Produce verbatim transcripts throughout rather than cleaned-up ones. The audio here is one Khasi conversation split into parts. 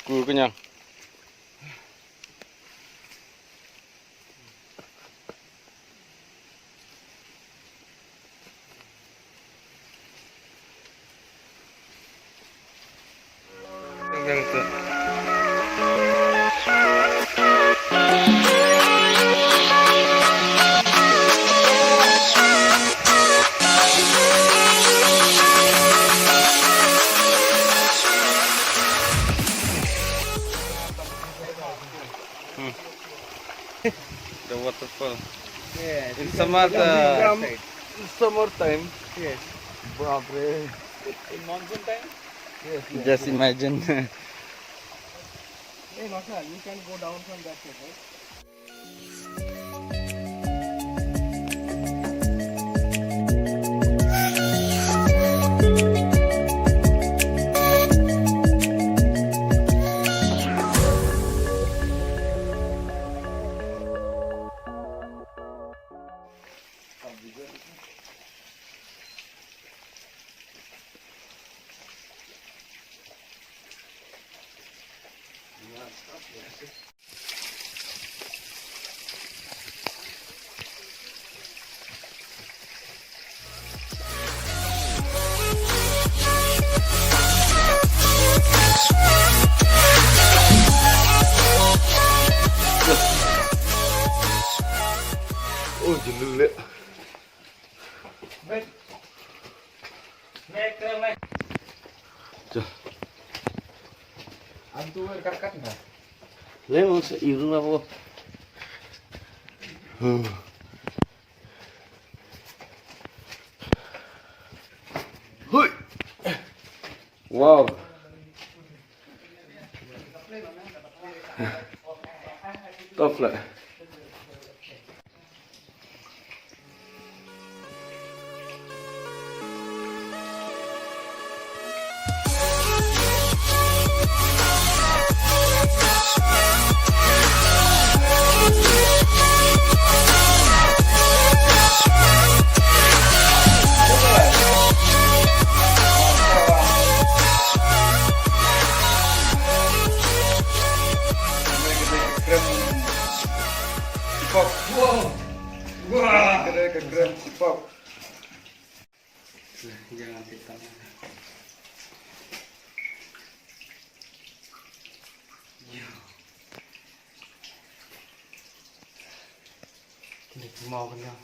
Ku kenyang. Hmm. The waterfall. Yes. In summer, the in summer time. Yes. Baap re. In monsoon time? Yes, yes, just yes. Imagine. Hey, Masha, you can go down from that side, right? Oh, julu le. Antu kat kat na. Le mo sa iru na po. Hui. Wow. Tough lah. Wow. Wah, kena ke keren sipap. Jangan kita. Ya. Kini mau kenyang.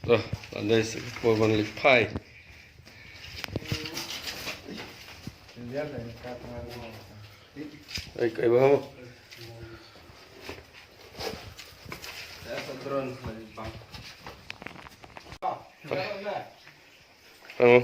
Dah, pandai si ko bang lipai. Ai, kai bah. Drone lagi bang. Oh.